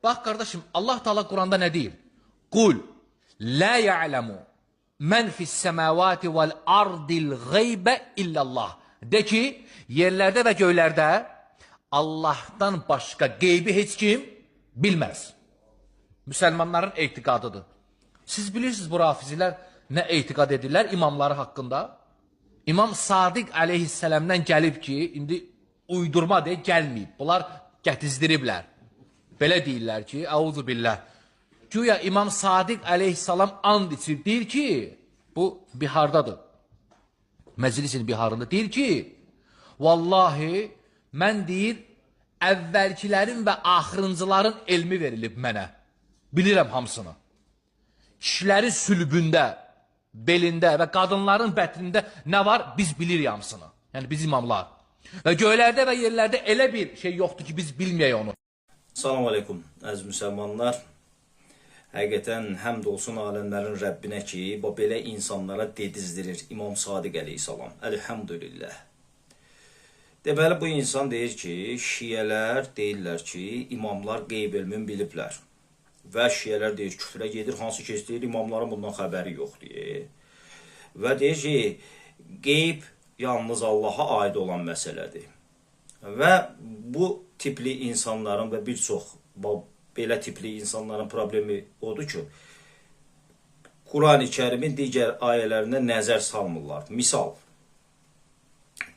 Bax qardaşım, Allah Teala Quranda nə deyir? Qul la ya'lemu men fis semavati vel ardil gaybe illallah. De ki, yerlərdə və göylərdə Allahdan başqa qeybi heç kim bilməz. Müsəlmanların etiqadıdır. Siz bilirsiniz bu rafizilər nə etiqad edirlər imamları haqqında? İmam Sadiq əleyhissalamdan gəlib ki, indi uydurma deyə gəlməyib. Bunlar gətizdiriblər. Belə deyirlər ki, əuzu billah. Güya İmam Sadiq əleyhissalam and içir, deyir ki, bu Bihardadır. Məclisin Biharında deyir ki, vallahi mən deyir, əvvəlkilərin və axırıncıların elmi verilib mənə. Bilirəm hamısını. Kişilərin sülbündə, belində və qadınların bətnində nə var, biz bilirik hamısını. Yəni biz imamlar. Və göylərdə və yerlərdə elə bir şey yoxdur ki, biz bilməyək onu. Salam aleykum, əziz müsəlmanlar. Həqiqətən həmd olsun aləmlərin Rəbbinə ki, bu belə insanlara dedizdirir İmam Sadiq əleyhissalam. Elhamdülillah. Deməli, bu insan deyir ki, şiələr deyirlər ki, imamlar qeyb elmin biliblər. Və şiələr deyir, küfrə gedir, hansı ki, deyir, imamların bundan xəbəri yoxdur. Və deyir ki, qeyb yalnız Allaha aid olan məsələdir. Və bu tipli insanların və bir çox belə tipli insanların problemi odur ki, Qurani Kərimin digər ayələrinə nəzər salmırlar. Misal,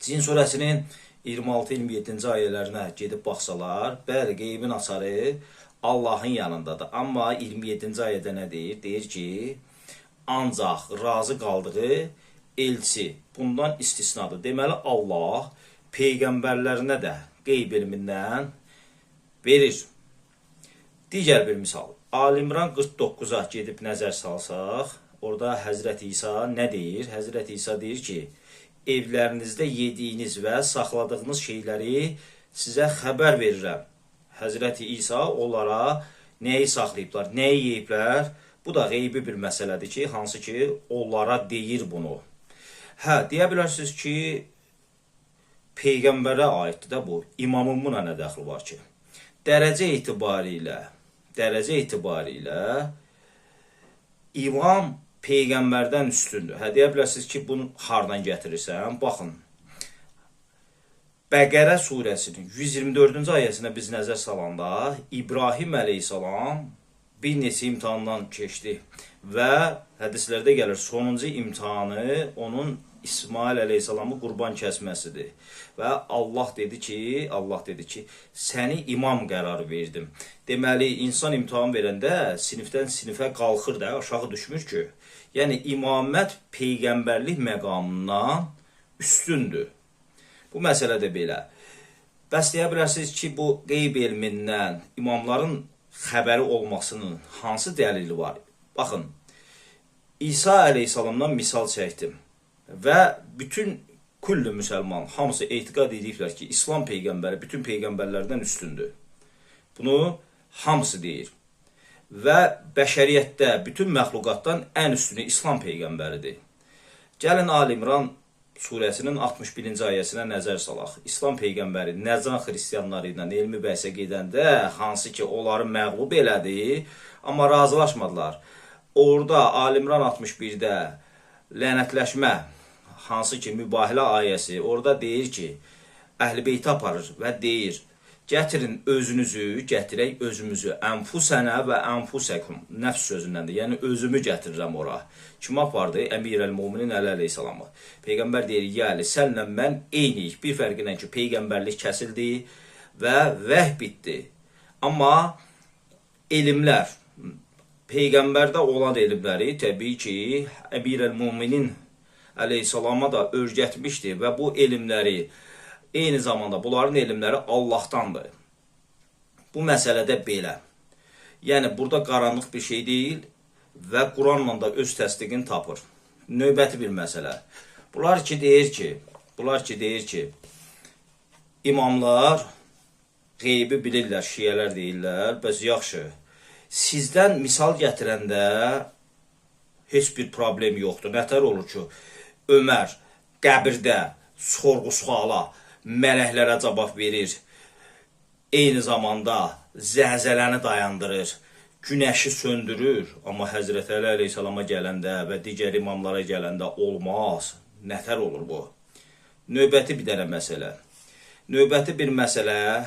Cin surəsinin 26-27-ci ayələrinə gedib baxsalar, bəli, qeybin açarı Allahın yanındadır. Amma 27-ci ayədə nə deyir? Deyir ki, ancaq razı qaldığı elçi bundan istisnadır. Deməli, Allah peyğəmbərlərinə də qeyb elmindən verir. Digər bir misal, Ali İmran 49-a gedib nəzər salsaq, orada Həzrət İsa nə deyir? Həzrət İsa deyir ki, evlərinizdə yediyiniz və saxladığınız şeyləri sizə xəbər verirəm. Həzrəti İsa onlara nəyi saxlayıblar, nəyi yeyiblər? Bu da qeybi bir məsələdir ki, hansı ki, onlara deyir bunu. Hə, deyə bilərsiniz ki, peyğəmbərə aiddir də bu. İmamın buna nə dəxli var ki? Dərəcə etibarilə imam peyğəmbərdən üstündür. Hə, deyə bilərsiniz ki, bunu hardan gətirirsən? Baxın, Bəqərə surəsinin 124-cü ayəsinə biz nəzər salanda İbrahim əleyhissalam bir neçə imtahandan keçdi və hədislərdə gəlir sonuncu imtahanı onun İsmail əleyhissalamı qurban kəsməsidir. Və Allah dedi ki, səni imam qərarı verdim. Deməli, insan imtahan verəndə sinifdən sinifə qalxır da, aşağı düşmür ki. Yəni, imamət peyğəmbərlik məqamından üstündür. Bu məsələ də belə. Bəs deyə bilərsiniz ki, bu qeyb elmindən imamların xəbəri olmasının hansı dəlili var? Baxın, İsa əleyhissalamdan misal çəkdim. Və bütün küllü müsəlman hamısı etiqad ediblər ki, İslam peyğəmbəri bütün peyğəmbərlərdən üstündür. Bunu hamısı deyir. Və bəşəriyyətdə bütün məxluqatdan ən üstünü İslam peyğəmbəridir. Gəlin Ali İmran surəsinin 61-ci ayəsinə nəzər salaq. İslam peyğəmbəri Nəcran xristianları ilə elmi bəhsə gedəndə, hansı ki, onları məğlub elədi, amma razılaşmadılar. Orada Ali İmran 61-də lənətləşmə, hansı ki, mübahilə ayəsi, orada deyir ki, Əhl-i Beytə aparır və deyir, gətirin özünüzü, gətirək özümüzü, ənfusənə və ənfusəkum, nəfs sözündəndir, yəni özümü gətirirəm ora. Kim apardı? Əmir əl-Muminin Əli əleyhissalamı. Peyğəmbər deyir, ya Əli, sənlə mən eyniyik, bir fərqi ilə ki, peyğəmbərlik kəsildi və vəh bitdi. Amma elmlər, peyğəmbərdə olan elmləri təbii ki, Əmir əl-Muminin əleyhissalama da öyrətmişdi və bu elmləri, eyni zamanda bunların elmləri Allahdandır. Bu məsələdə belə. Yəni, burada qaranlıq bir şey deyil və Quranla da öz təsdiqini tapır. Növbəti bir məsələ. Bunlar ki, deyir ki, imamlar qeybi bilirlər, şiələr deyirlər, bəs yaxşı. Sizdən misal gətirəndə heç bir problem yoxdur. Nətər olur ki, Ömər qəbirdə sorğu-suala mələklərə cavab verir. Eyni zamanda zəlzələni dayandırır, günəşi söndürür, amma Həzrət Əli əleyhissalama gələndə və digər imamlara gələndə olmaz. Nətər olur bu? Növbəti bir dənə məsələ. Növbəti bir məsələ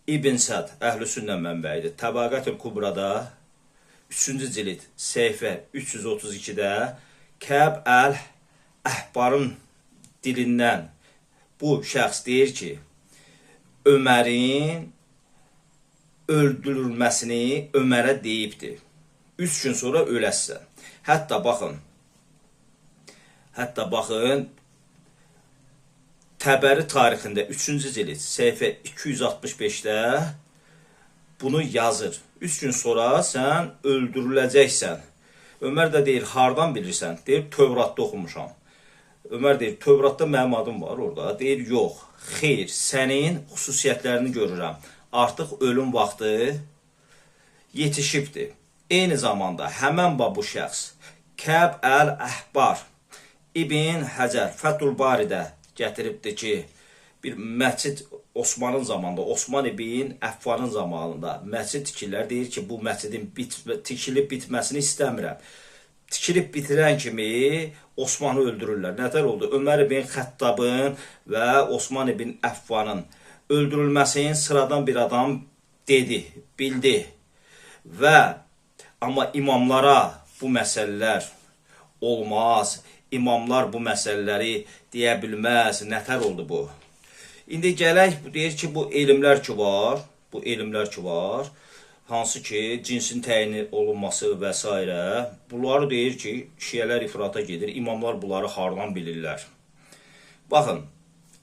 İbn Səd, Əhl-i Sünnə mənbəyidir. Təbaqətül Kubrada 3-cü cild, səhifə 332-də Kəb əl-Əhbarın dilindən bu şəxs deyir ki, Ömərin öldürülməsini Ömərə deyibdir. 3 gün sonra öləsən. Hətta baxın, Təbəri tarixində 3-cü cild, səhifə 265-də bunu yazır. 3 gün sonra sən öldürüləcəksən. Ömər də deyir, hardan bilirsən? Deyir, Tövratda oxumuşam. Ömər deyir, Tövratda mənim adım var orada. Deyir, yox, xeyr, sənin xüsusiyyətlərini görürəm. Artıq ölüm vaxtı yetişibdir. Eyni zamanda həmən bu şəxs Kəb əl-Əhbar İbn Həcər Fəthul Baridə gətiribdir ki, bir məscid Osmanın zamanında, Osman ibn Əffanın zamanında məscid tikirlər. Deyir ki, bu məscidin tikilib bitməsini istəmirəm. Tikilib bitirən kimi Osmanı öldürürlər. Nətər oldu? Ömər ibn Xəttabın və Osman ibn Əffanın öldürülməsini sıradan bir adam dedi, bildi. Və amma imamlara bu məsələlər olmaz. İmamlar bu məsələləri deyə bilməz. Nətər oldu bu? İndi gələk, deyir ki, bu elmlər ki var, hansı ki, cinsin təyin olunması və s. Bunları deyir ki, şiələr ifrata gedir, imamlar bunları hardan bilirlər? Baxın,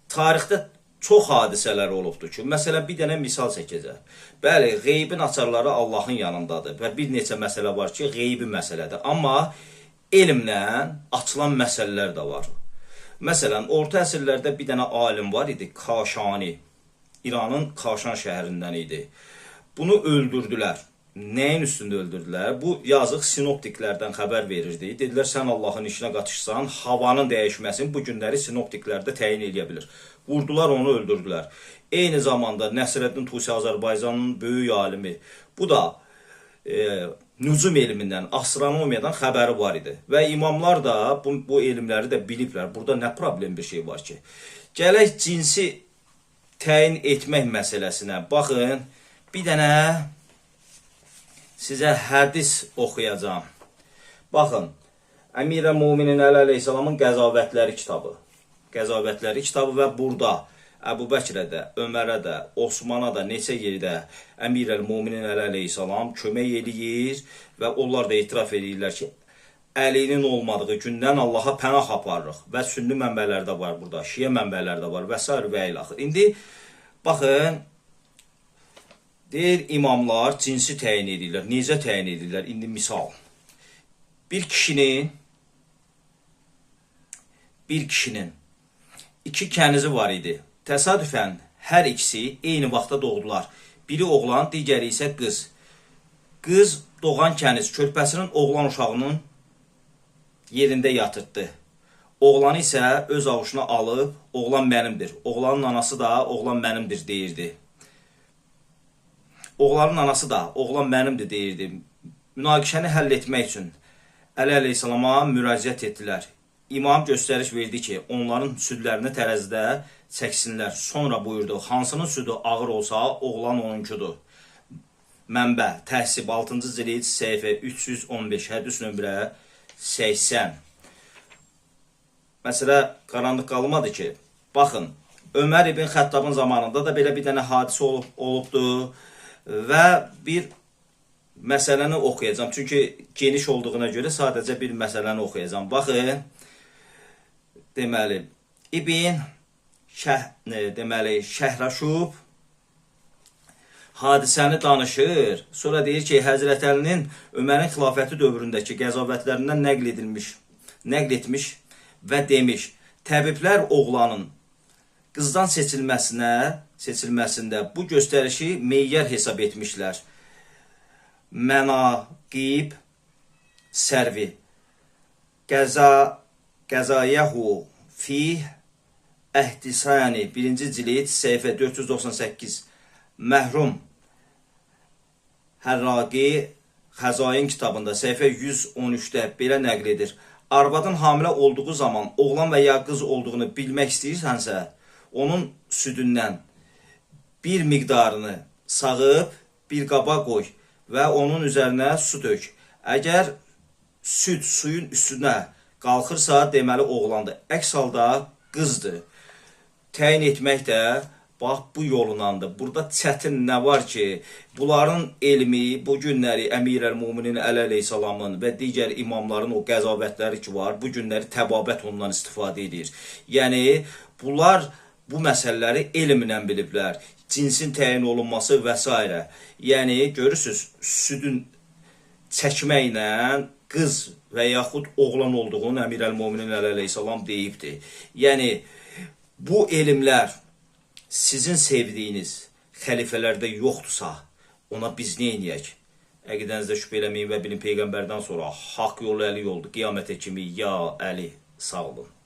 tarixdə çox hadisələr olubdur ki, məsələn, bir dənə misal çəkəcək. Bəli, qeybin açarları Allahın yanındadır və bir neçə məsələ var ki, qeybi məsələdir. Amma elmlə açılan məsələlər də var. Məsələn, orta əsrlərdə bir dənə alim var idi, Kaşani. İranın Kaşan şəhərindən idi. Bunu öldürdülər. Nəyin üstündə öldürdülər? Bu yazıq sinoptiklərdən xəbər verirdi. Dedilər, sən Allahın işinə qatışsan, havanın dəyişməsini bu günləri sinoptiklərdə təyin eləyə bilir. Vurdular, onu öldürdülər. Eyni zamanda Nəsrəddin Tusi Azərbaycanın böyük alimi. Bu da nücum elmindən, astronomiyadan xəbəri var idi. Və imamlar da bu elmləri də biliblər. Burada nə problem bir şey var ki? Gələk cinsi təyin etmək məsələsinə. Baxın, bir dənə sizə hədis oxuyacağam. Baxın, Əmir əl-Müminin Əli əleyhissalamın Qəzavətləri kitabı. Qəzavətləri kitabı və burada Əbu Bəkrə də, Ömərə də, Osmana da neçə yerdə Əmir əl-Müminin Əli əleyhissalam kömək eləyir və onlar da etiraf eləyirlər ki, Əlinin olmadığı gündən Allaha pənah aparırıq və sünni mənbələr də var burada, şiə mənbələr də var və s. və ilaxır. İndi baxın, deyir imamlar cinsi təyin edirlər. Necə təyin edirlər? İndi misal. Bir kişinin iki kənizi var idi. Təsadüfən hər ikisi eyni vaxtda doğdular. Biri oğlan, digəri isə qız. Qız doğan kəniz körpəsinin oğlan uşağının yerində yatırtdı. Oğlanı isə öz avuçuna alıb, oğlan mənimdir. Oğlanın anası da oğlan mənimdir deyirdi. Oğlanın anası da oğlan mənimdir deyirdi. Münaqişəni həll etmək üçün Əli əleyhissalama müraciət etdilər. İmam göstəriş verdi ki, onların südlərini tərəzidə çəksinlər. Sonra buyurdu, hansının südü ağır olsa, oğlan onunkudur. Mənbə, Təhsib 6-cı cild, səhifə 315, hədis nömrə 80. Məsələ qaranlıq qalmadı ki, baxın, Ömər ibn Xəttabın zamanında da belə bir dənə hadisə olubdur və bir məsələni oxuyacağam. Çünki geniş olduğuna görə sadəcə bir məsələni oxuyacağam. Baxın, deməli, İbn Şəhraşub hadisəni danışır. Sonra deyir ki, Həzrət Əlinin Ömərin xilafəti dövründəki qəzavətlərindən nəql etmiş və demiş, təbiblər oğlanın qızdan seçilməsində bu göstərişi meyyar hesab etmişlər. Mənaqib Sərvi Qəzayahu fi Əhdisani 1-ci cild səhifə 498 Məhrum Hərraqi Xəzain kitabında səhifə 113-də belə nəql edir. Arvadın hamilə olduğu zaman oğlan və ya qız olduğunu bilmək istəyirsənsə, onun südündən bir miqdarını sağıb bir qaba qoy və onun üzərinə su tök. Əgər süd suyun üstünə qalxırsa, deməli oğlandır. Əks halda qızdır. Təyin etmək də bax bu yolunandır. Burada çətin nə var ki, bunların elmi bu günləri Əmir əl-Muminin Əli əleyhissalamın və digər imamların o qəzavətləri ki var, bu günləri təbabət ondan istifadə edir. Yəni bunlar bu məsələləri elmlə biliblər. Cinsin təyin olunması və s. Yəni görürsüz, südün çəkməklə qız və yaxud oğlan olduğunu Əmir əl-Muminin Əli əleyhissalam deyibdi. Yəni bu elmlər sizin sevdiyiniz xəlifələrdə yoxdursa, ona biz nə eləyək? Əqidənizdə şübhə eləməyin və bilin Peyğəmbərdən sonra haqq yolu Əli yoldur. Qiyamətə kimi ya Əli, sağ olun.